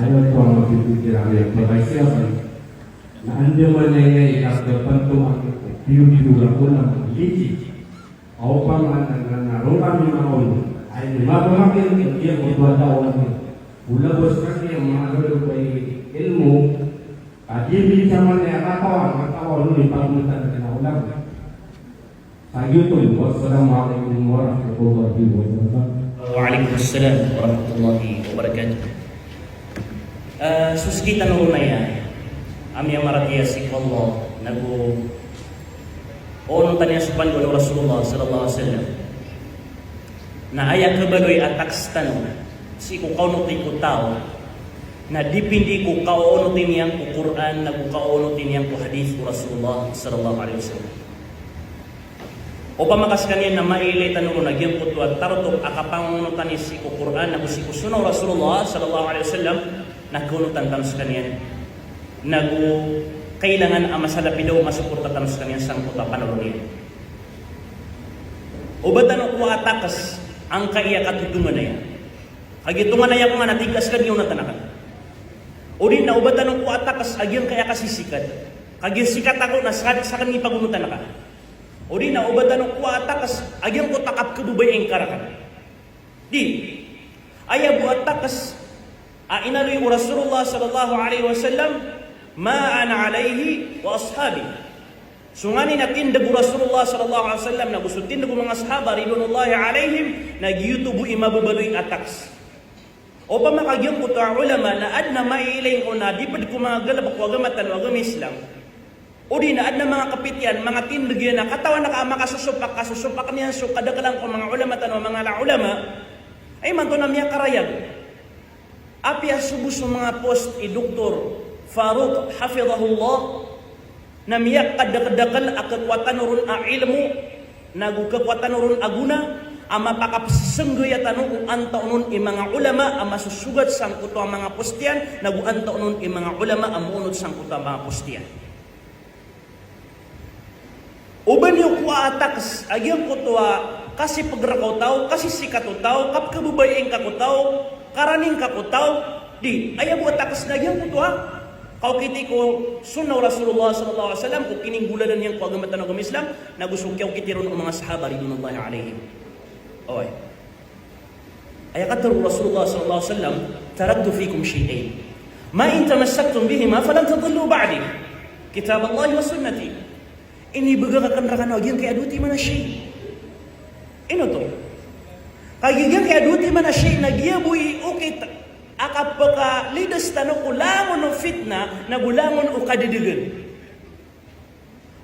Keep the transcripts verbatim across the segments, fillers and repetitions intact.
Aya ko a mapipikir ami a pagasiyapan na andamanaya i kapdapan to a piyopiyo a olam a liti. Aw pamana na naroka mi maon ay ni mapamakin a giya ko tuwa dawan. Ula bos kami a manga lolo ko i ilmo. Adi bi saman aya katawan, katawan ni pagmutan na olam. Sa giyoto, wassalamu alaikum warahmatullahi wabarakatuh. Wa alaikum assalam warahmatullahi wabarakatuh. Eh, so sii tano ron aya a miyamaratiyaya sii ko Allah, nago onotan iyan so pandoan o Rasulullah sallallahu alaihi wasallam. Na aya kabaloy a taks tano sii ko kaonoti ko taw, na dipindi ko kaonoti niyan ko Qur'an, nago kaonoti niyan ko hadith o Rasulullah sallallahu alaihi wasallam. Opama ka skaniyan na mailay tano ron a giyangkoto a tarotop a kapangongonotan iyan sii ko Qur'an nago sii ko sunnah o Rasulullah sallallahu alaihi wasallam, na kaonotan tano skaniyan. Nago kailangan a masalapidaw, masuporta tano skaniyan sangkoto a panoro niyan. O ba tano ko a taks angkaya katotonganaya. Kagiya tonganaya ko nga na tig ka skaniyan na tanakan. O di na o ba tano ko a taks a giyangkaya kasisikat. Kagiya sikat ako na sa, sakn i pagonotan ka. O di na o ba tano ko a taks a giyangkoto a kapkhababayai ngka raken. Di. Aya bo a taks a inaloy o Rasulullah sallallahu alaihi wasallam, "Ma ana alaihi wa ashabi." So nganin a tindg o Rasulullah sallallahu alaihi wasallam nago so tindg o manga sahaba ridwanullahi alaihim, na giyoto bo i mababaloy a taks. Opama ka giyangkoto a ulama na adn a mailay ngka on a di pd ko manga galbk ko agama tano a agama Islam. O di na adn a manga kapit iyan, manga tindg iyan a katawan ka a makasosopak, kasosopak niyan so kadaklan ko manga ulama tano a manga la ulama. Ay imanto na miyakarayag. Apiya so bo so manga post i Doktor Farouk hafidhahullah, na miyakadakdakl a khakowa tano ron a ilmo, nago khakowa tano ron a gona, a mapakapsnggiya tano o antaa on i manga ulama a masosogat sangkoto a manga post iyan, nago antaa on i manga ulama a moonot sangkoto a manga post iyan. O ba niyo ko a taks a giyangkoto a kasipg rka o taw, kasisikat o taw, kapkhababayai ngka ko taw, karani ngka ko taw, di, aya bo a taks na giyangkoto a kaokiti ko sunnah o Rasulullah sallallahu alaihi wasallam, ko kininggolalan iyan ko agama tano a agama Islam, nago so kiyaokiti ron o manga sahaba ridwanullahi alaihim. Oway. Aya katharo o Rasulullah sallallahu alaihi wasallam, "Taraktu fikum shay'ayn. Ma in tamassaktum bihima falan tadillu ba'di. Kitaballahi wa sunnati." Inibgay akn rkano a giyangkaya a dowa timan a shay. Ino oto? Kagiya giyangkaya a dowa timan a shay na giya bo i okit a kapakalidas tano ko langon o fitna, nago langon o kadadagan.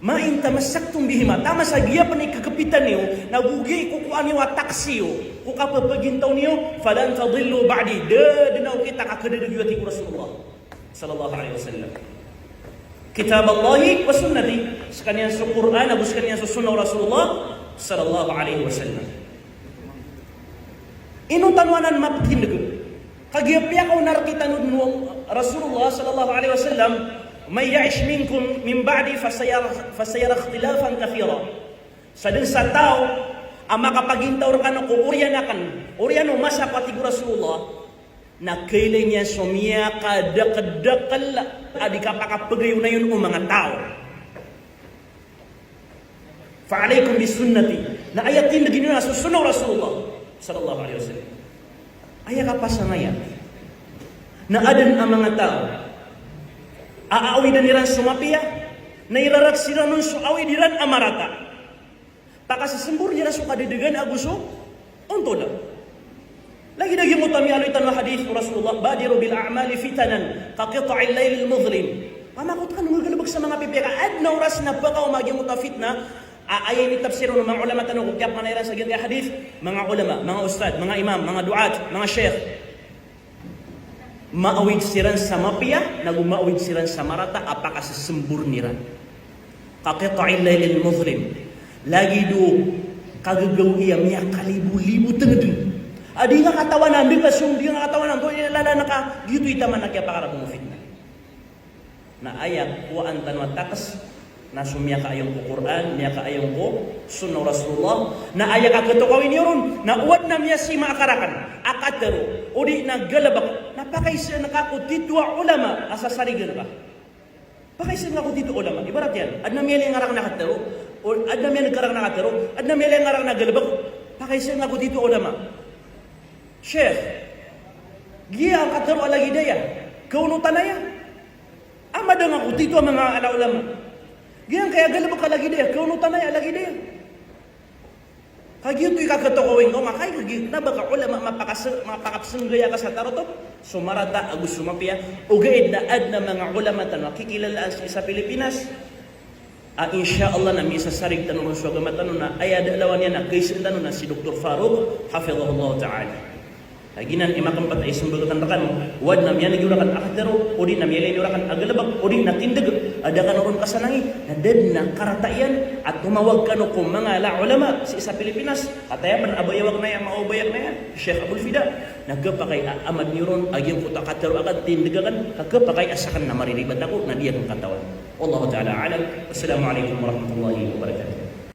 Ma in tamassaktum bihima, taman sa giya pn i khakhapita niyo, nago giya i kokowa niyo a taks iyo, ko kapapagintaw niyo, falan tadillu ba'di, da dn a okit a kakadadag iyo, a tig o Rasulullah sallallahu alaihi wasallam. Kitaballahi wa sunnati, skaniyan so Qur'an, ago skaniyan so sunnah o Rasulullah sallallahu alaihi wasallam. Ino tano anan maptindg? Kagiya piyakaonar kitano dn o Rasulullah sallallahu alaihi wasallam, "Man ya'ish minkum min ba'di fasayara, fasayara ikhtilafan kathira." Sadn sa taw a makapagintaw rkano ko oriyan akn, oriyan o masa ko, a tig o Rasulullah, na kailay niyan so miyakadakdakl a di kapakapagayonayon o manga taw. Fa alaikum bi sunnati. Na aya tindg iyo na so sunnah o Rasulullah sallallahu alaihi wasallam. Aya kapasang aya na adn a manga taw a awidan iran so mapiya, na irarat siran on so awid iran a marata. Pakasasmbor iran so kadadagan ago so ontol. Lagid a giyoto a miyaaloy tano a hadith o Rasulullah, "Badiru bil a'mali fitanan ka qita'il laylil muzlim." Pamakot kano nggalbk sa manga pipiya ka adn a oras na pakaoma a giyoto a fitna. A, aya initafsir o manga ulama tano ko kiyapamana iran sa giyoto a hadith, manga ulama, manga ustadh, manga imam, manga du'at, manga sheikh. Maawid siran sa mapiya, nago maawid siran sa marata a pakasasmbor iran. Ka qita'il laylil muzlim. Lagid o kagagawii a miyakalibo-libo tngd. A di nga katawanan, di nga so, di nga katawanan, to, lala na ka, giyoto i taman a kiyapakarabong o fitna. Na aya kowaan tano a taks, na so miyakaayon ko Qur'an, miyakaayon ko sunnah o Rasulullah, na aya kakhatokawi niyo ron, na o adn a miyasima a karakn a katharo, o di na galbk, na Pakaisaan ka ko tito a ulama a sasarigan ka. Pakaisaan ka ko tito a ulama. Ibarat iyan, adn a miyailay nga rakn a katharo, o adn a miyailay nga rakn a katharo, adn a miyailay nga rakn a galbk. Pakaisaan ka ko tito a ulama. Sheikh, giya a katharo a lagid aya, kaonotan aya. Amay da nga ko tito a manga ulama. Giyangkaya galbk a lagid aya, kaonotan aya, lagid aya. Kagiya oto i kakatokawi ngka, o makagiya kna ba ka ulama, mapakas-, mapakapsnggaya ka sa tarotop. So marata ago so mapiya, ogaid na adn a manga ulama tano a kikilalaan sii sa Pilipinas a, insha Allah, na misasarig tano ron so agama tano, na aya da a lawan iyan na kaisaan tano na si Doktor Farouk, hafidhahullahu ta'ala. Lagid anan i makmpt a ismbag akn rkano, o adn a miyailay niyo rakn a katharo, odi na miyailay niyo rakn a galbk, odi na tindg, a da kano ron kasanangi, na da dn a karata iyan a tomawag kano ko manga ulama sii sa Pilipinas. Kataya pn a bayawag na aya, maobayag na aya, Sheikh Abul Fida. Na khapakay a amad niyo ron a giyangkoto a katharo akn, tindg akn, ka khapakay a sakn na mariribat ako, na di akn katawan. Wallahu ta'ala a'lam. Wassalamu alaikum warahmatullahi wabarakatuh.